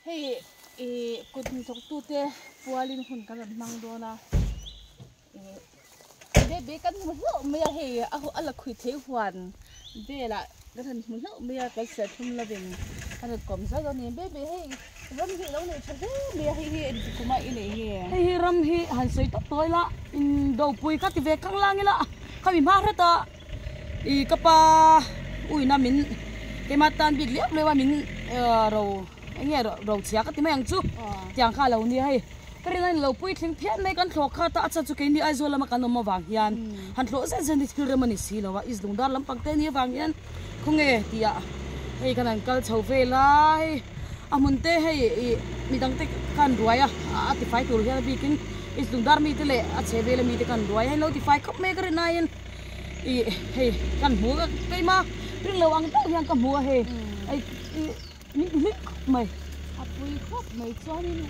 Hei i kut hnathawktute pualin hun kan rawn hmang dawn a, ih baby kan hmu hlauh mai a hei a la khui thei huan velah kan han hmu hlauh mai a kan ser thum lovin a rawn kawm zauh dawn a ni baby hei ram hi ilo nei tha hle mai a hei hi engti kuma i nei nge? Hei hi ram hi han sawi tawp tawh ila indopui ka ti ve kang lang ila khami hma hret a. I ka pa uina min keimah tan bik liau liau a min ro eng nge ro chhia ka ti mai ang chu tiang kha a lo nia hei ka rin a ni lo puitling phian mai kan thlawh khat a a chhan chu keini Aizawl lama kan awm avang hian han thlawh zet zet hi thil rem a ni si lo a is lungdar lampang te ania vang hian khawnge tih ah hei kan han kal chho vel a hei a hmun te hei ih midang te khan ruai a a tifai tur hian a bikin is lungdar mite leh a chheh vela mite khan ruai a hei lo tifai khawp mai ka rin aiin. Ih hei kan hmu ka keima ring lo ang deuh hian ka hmu a hei hei ih min ti hlim khawp mai. A pui khawp mai chuanin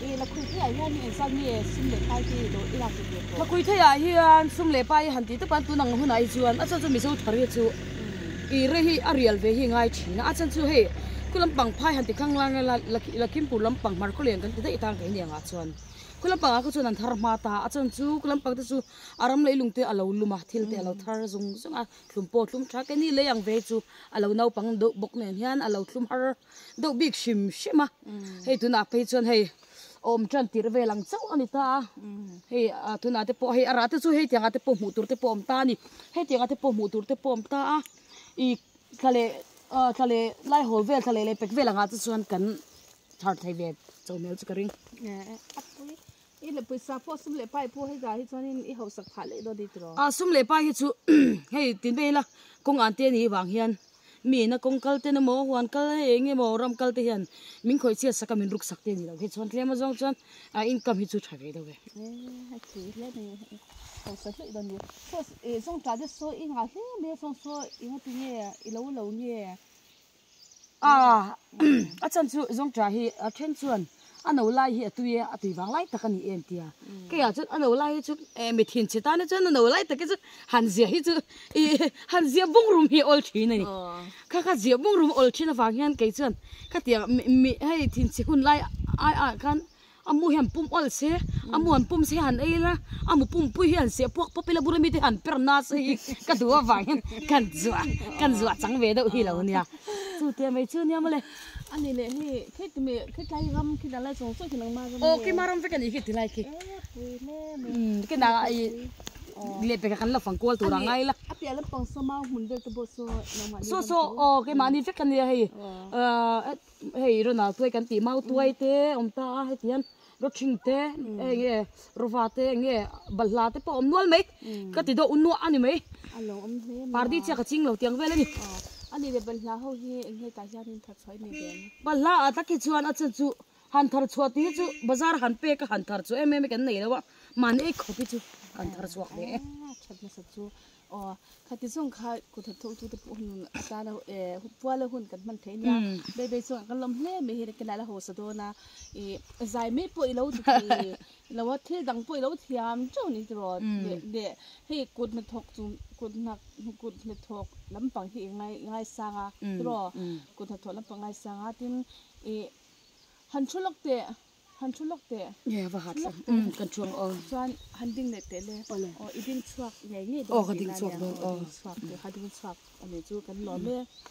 ih lakhuih theiah hian engzat nge sum leh pai te i lak ve tawh? Lakhuih theiah hian sum leh pai han tih tawp a tun ang hunah hi chuan a chhan chu Mizo thar hi chu ih rei hi a rial ve hi ngai thin a, a chhan chu hei khu lampang phai han ti khang lang ila Lakhimpur lampang hmarkhaw lian kan ti daih tang keini angah chuan khu lampangah kha chuan an thar hma ta a chhan chu khu lampang te chu A ram leilung te a lo lum a, thil te a lo thar zung zung a, thlum pawh thlum tha ke ni lei ang ve chu a lo naupang deuh bawk nen hian a lo thlum har deuh bik hrim hrim a, hei tunah phei chuan hei awm tan tirh vel ang chauh a ni ta a, hei tunah te pawh hei a rah te chu hei tiangah te pawh hmuh tur te pawh a awm ta a ni, hei tiangah te pawh hmuh tur te pawh a awm ta a, ih thla leh thla leh lai hawl vel thla leh leh pek vel angah te chuan kan thar thei ve chauh hmel chu ka ring. I le pawisa pawh sum leh pai pawh hei hi chuanin i hausak phah leh dawn tih tiraw? A sum leh pai hi chu hei tin vei ila kawng an te anih vang hian mi ina kawng kal ten emaw huan kal hei eng emaw ram kal te hian min khawih chhiat sak a min ruk sak te ani lo hi chuan tlem azawng chuan a income hi chu tha ve deuh e. E a tui hle mai hausa hleuh dawn ni. Saw zawng tah te saw i ngah hle mai a saw saw eng ati nge i lo lo nge? A a chan chu zawngṭah hi a then chuan a no lai hi a tui a, a tui vang lai tak a ni em tia. Keiah chuan a no lai hi chu eh mi thin chhe tan hi chuan a no lai tak hi chu han ziah hi chu ih han ziah bung rum hi a awl thin a ni. Kha kha ziah bung rum a awl thin avang hian kei chuan khatiang mi mi hei thin chhe hun lai ai ah khan A mu hian pum awlh se, a mu han pum se han ei ila, a mu pumpui hi han seh puak pawp ila bula mite han per nasa hi ka duh avang hian kan zuah kan zuah chang ve deuh hi lo nia. Chu te mai chu nia mawle. A ni leh hei khi timi khi tlai ram khi dang lai chung chung khi nangma ram Aw keima ram vek a nih khi tilai khi. E pui hle mai. Umm ke nang ai leh peka kan la fang kual tur a ngai la. A piah lampang saw mau hmun vel te pawh saw nangmah ni Saw saw aw keimahni vek a nia hei. Hei rawnah tuai kan tih mau tuai te awm ta a heti hian rawthing te hei nge rawva te nge balhla te pawh a awm nual mai ka ti deuh nuah a ni mai pardi chiah ka ching lo tiang vel a ni. Balhla ah tak hi chuan a chan chu han thar chhuah tih hi chu bazar han pek a han thar chhuah em em hi kan nei lo a mahni ei khawp hi chu kan thar chhuak ve e. Aw, khati zawng kha kut hnathawk tu te pawh hun atana eh puala hun kan hman thei nia. Baby chuan kan lawm hle mai hi kan la hausa dawn a, ih zai mai pawh i lo ti thei lo a, thil dang pawh i lo thiam teuh ni tiraw leh leh hei kut hnathawk chu kut hna kut hnathawk lampang hi i ngai ngaisang a tiraw kut hnathawk lampang ngaisang a tin ih han thu lawk teh. Han thu lawk teh. Nge va hat lawk teh. Kan thu ang aw. Chuan han ding leh teh le. Awle. Aw i ding chhuak ngei ngei dawn. Aw ka ding chhuak dawn aw. Ding chhuak teh kha ding chhuak a ni chu kan lawm e.